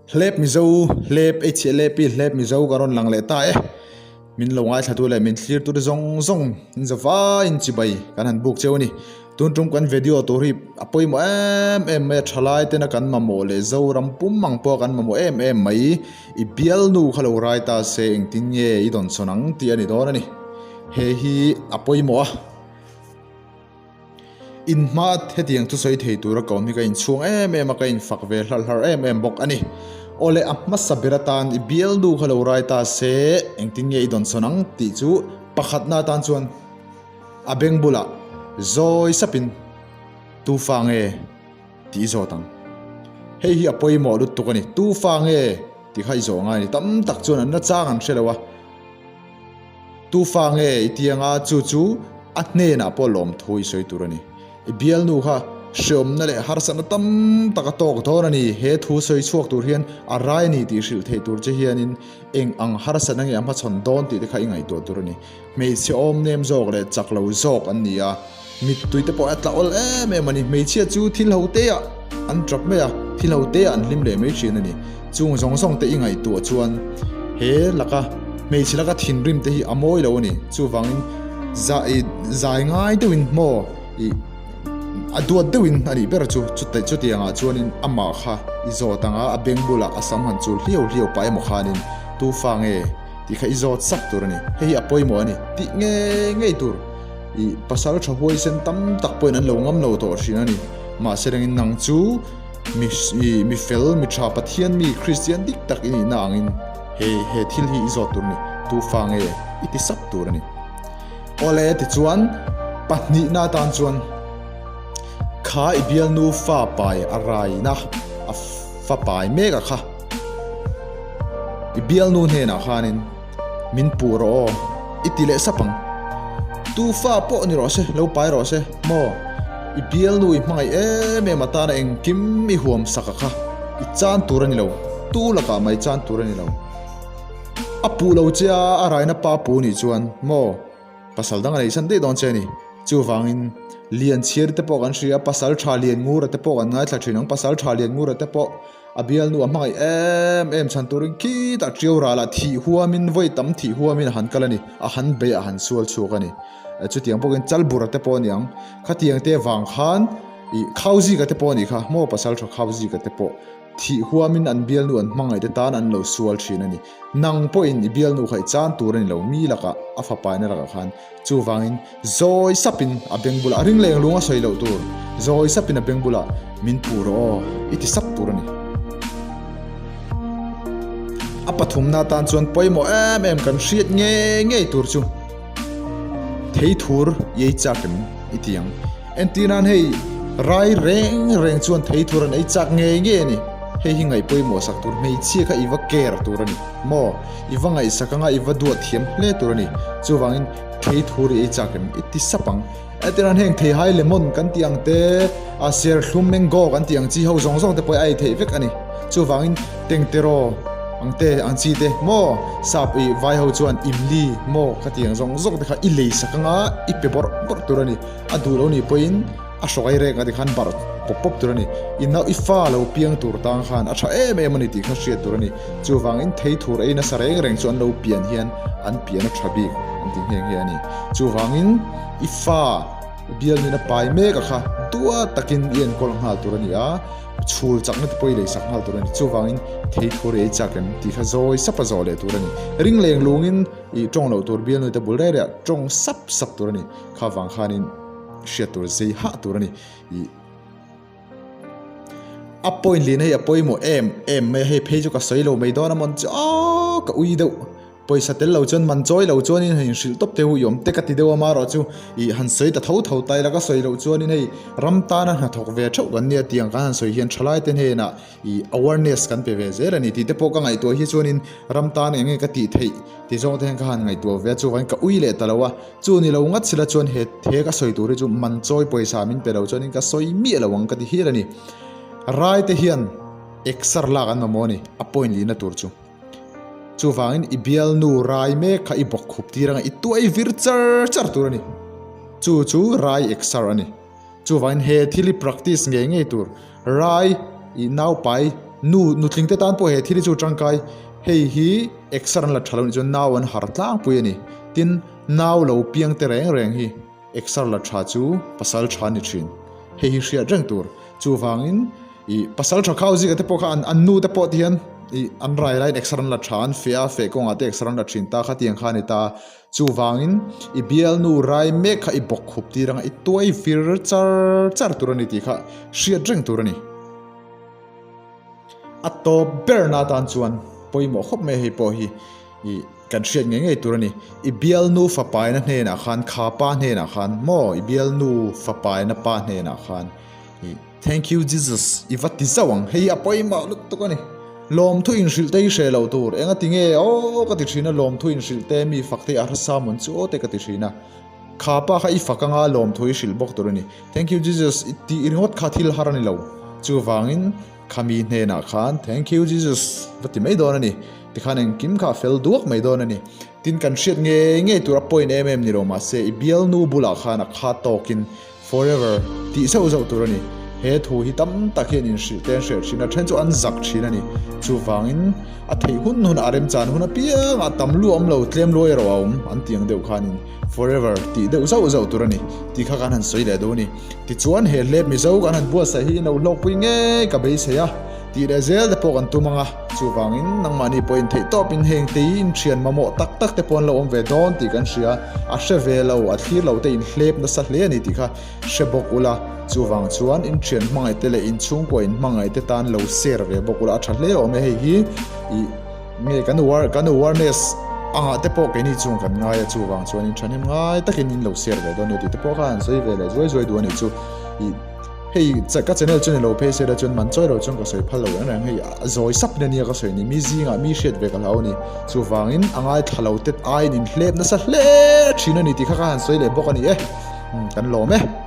Hlep Mizo, Hlep ei chhiah lep i Hlep Mizo ka rawn lang leh ta e. Min lo ngaithla tu leh min thlir tu te zawng zawng in za vaiin chibai kan han buk cheu a ni. Tun tum kan video tur hi a pawimawh em em mai a, thalai tena kan mamawh leh Zoram pum ang pawh kan mamawh em em mai. I bialnu kha lo rai ta se engtin nge i dawnsawn ang tih a ni dawn a ni. He hi a pawimawh a. In hma hetiang thusawi thei tura ka awm hi ka inchhuang em em a, ka infak ve hlarh hlarh em em bawk a ni. Awle, a hmasa ber atan i bialnu kha lo rai ta se engtin nge i dawnsawn ang tih chu pakhatna atan chuan a beng bulah zawi sapin tu fa nge tih i zawt ang. Hei hi a pawimawh lutuk a ni, tu fa nge tih kha i zawh ngai a ni. Tam tak chuan an la chang an hre lo a. Tu fa nge i ti anga chu chu a hnenah pawh lawmthu i sawi tur a ni. I bialnu kha hreawmna leh harsatna tam tak a tawk dawn a ni. He thu sawi chhuak tur hian a rai a ni tih hrilh theih tur che hianin eng ang harsatna nge a hmachhawn dawn tih te kha i ngaihtuah tur a ni. Hmeichhe awm nem zawk leh chak lo zawk an ni a. Mittui te pawh a tla awl em em a ni. Hmeichhia chu thil ho te ah an tap mai a, thil ho te ah an hlim leh mai thin a ni. Chung zawng zawng te i ngaihtuah chuan he laka hmeichhe laka thinrim te hi a mawi lo a ni. Chuvangin zai zai ngai deuhin maw ih a duat deuhin a nih ber chu chute chutiangah chuanin amah kha i zawt ang a, a beng bulah a sam han chul hliau hliau pah emaw khanin tu fa nge tih kha i zawt sak tur a ni. Hei hi a pawimawh a ni tih ngei ngei tur. I pasal tha huaisen tam tak pawhin an lo ngam lo tawh thin a ni. Mahse rengin nang chu mi i mi fel, mi tha, Pathian mi, Kristian dik tak i nihna angin he he thil hi i zawt tur a ni. Tu fa nge i ti sap tur a ni. Awle tichuan pahnihna atan chuan kha i bialnu fa pai a raina a fa pai mek a kha i bialnu hnenah khanin Min puh rawh aw, i ti leh sap ang. Tu fa pawh ni rawh se, lo pai rawh se, maw? I bialnu i hmangaih em em atana engkim i huam sak a kha, i chan tur a ni lo, tu lakah mai chan tur a ni lo. A puh lo che a, a raina pa pu nih chuan, maw? Pasal dang a nei san daih dawn che a ni. Chuvangin, Lianchhiar te pawh kan hria, Pasal tha Lianngura te pawh kan ngaithla thin ang, Pasal tha Lianngura te pawh A bialnu a hmangaih em em chhan turin khitah ṭiau ralah thih huamin vawi tam thih huamin a han kal a ni, a han bei a han sual chhuak a ni. Chutiang bawkin Chalbura te pawh a ni ang, khatiang te vang khan ih Khauzika te pawh a nih kha, maw pasal tha Khauzika te pawh thih huamin an bialnu an hmangaih te tan an lo sual thin a ni. Nang pawhin i bialnu kha i chan tur a ni lo, mi lakah a fapaina lakah khan Chuvangin zawi sapin a beng bulah ring leng lung a sawi loh tur, zawi sapin a beng bulah min puh rawh aw i ti sap tur a ni. A pathumna atan chuan pawimawh em em kan hriat ngei ngei tur chu theithur i ei chak em i ti ang. Entir nan hei rai reng reng chuan theithur an ei chak ngei ngei a ni. Hei hi ngaih pawimawh sak tur hmeichhia kha i va care tur a ni maw? I va ngaihsak anga i va duat thiam hle tur a ni. Chuvangin thei thur i ei chak em? I ti sap ang. Etiran heng theihai lemon kan tih ang te, a serthlum mango kan tih ang chi ho zawng zawng te pawh a ei theih vek a ni. Chuvangin tengteraw ang te ang chi te maw sap i vai ho chuan imli maw kha tih ang zawng zawng te kha i lei sak anga i pe bawrh bawrh tur a ni. A duh lo nih pawhin A hrawk reng a ti khan barh pawp pawp tur a ni. I nau i fa lo piang tur tang khan a tha em em a ni tih kha hriat tur a ni. Chuvangin thei thur ei nasa reng reng chu an lo pian hian an pian a tha bik an ti nghe nghe a ni. Chuvangin i fa i bialnuin a pai mek a kha duat takin i enkawl nghal tur a ni a, chhul chakna te pawh i leisak nghal tur a ni. Chuvangin thei thur i ei chak em tih kha zawi sap a zawh leh tur a ni. Ring leng lungin i tawng loh tur bialnui te bul reng reng ah tawng sap sap tur a ni. Kha vang khanin. Hriat tur zei hah tur a ni. Ih a point lin hei a pawimawh em em mai a, hei phei chu ka sawi lo mai dawn a mawn chu aaa ka ui deuh. Pawisa tel lo chuan man chawi lo chuanin hei inhrilh tawp teh u i awm te ka ti deuh a marawh chu ih han sawi ta tho tho ta ila ka sawi loh chuanin hei ram tana hnathawk ve theuh kan nia tiang kan han sawi hian thalai te hnenah ih awareness kan pe ve zel a ni tih te pawh ka ngaihtuah hi chuanin ram tan eng nge ka tih theih tih zawng te hian ka han ngaihtuah ve a chuvangin ka ui leh ta lo a. Chu ni lo ngat sila chuan he he ka sawi tur hi chu man chawi pawisa min pe lo chuanin ka sawi miah lo ang ka ti hial a ni. Rai te hian exer lak an mamawh a ni, a point lihna tur chu. Chuvangin i bialnu rai mek kha i bawk khup tir anga i tuai vir char char tur a ni. Chu chu rai exer a ni. Chuvangin he thil hi practice ngei ngei tur. Rai i naupai. Nu nutling te tan pawh he thil hi chu tangkai hei hi exer an la tha lo nih chuan nau an har tlangpui a ni. Tin, nau lo piang te reng reng hi exer la tha chu pasal tha a ni thin. Hei hi hriat reng tur. Chuvangin ih pasal tha khau zika te pawh kha an an nu te pawh ti hian ih an rai laiin exer an la tha an feh a, feh kawngah te exer an la thin ta kha tiang kha a ni ta. Chuvangin i bialnu rai mek kha i bawk khup tir anga i tuai vir char char tur a ni tih kha hriat reng tur a ni. A tawp berna atan chuan pawimawh khawp mai hei pawh hi ih kan hriat ngei ngei tur a ni. I bialnu fapaina hnenah khan kha pa hnenah khan maw i bialnu fapaina pa hnenah khan ih Thank you Jesus i va ti zauh ang hei hi a pawimawh lutuk a ni. Lawmthu inhrilh te hi hreh loh tur enga ti nge aw ka ti thin a lawmthu inhrilh te mi fak te hi a hrasa mawn chu aw te ka ti thin a. Kha pa kha i fak anga lawmthu i hrilh bawk tur a ni. Thank you Jesus i tih ringawt kha thil har a ni lo. Chuvangin khami hnenah khan Thank you Jesus va ti mai dawn a ni. Tikhan engkim kha a fel duak mai dawn a ni. Tin kan hriat ngei ngei tur a point em em ni lo mahse i bialnu bulah khan a kha tawkin Forever tih zauh zauh tur a ni. He thu hi tam tak hian inhrilh te an hreh thin a, then chu an zak thin a ni. Chuvangin a theih hun hun a remchan hun apiangah tam lu awm lo, tlem luai erawh a awm an tih ang deuh khanin Forever tih deuh zauh zauh tur a ni tih kha kan han sawi leh duh a ni. Tichuan he hlep Mizo kan han buatsaih hi in lo hlawkpui ngei ka beisei a, tih leh zel te pawh kan tum ang a. Chuvangin nangmahni pawhin theih tawpin heng te hi inthian mamawh tak tak te pawh an lo awm ve dawn tih kan hria. A hre ve lo, a thlir lo te inhlep nasa hle a ni tih kha hre bawk ula. Chuvang chuan inthian hmangaih te leh inchhungkua inhmangaih te tan lo share ve bawk ula a tha hle awm e. Hei hi ih nge kan aware kan awareness angah te pawh keini chung kan ngai a, chuvang chuan inthahnem ngai takin in lo share ve dawn nia tih te pawh kha an sawi ve leh zuai zuai duh a nih chu. Ih. Hei ka channel chu ni lo phei se la chuan man chawi lo chuan ka sawi phal lo reng reng hei a zawi sap in ania ka sawi ni mi zingah mi hriat ve ka hlau a ni chuvangin a ngaithla lo tet aiin inhlep nasa hle thin a ni tih kha ka han sawi leh bawk a ni e kan lawm e.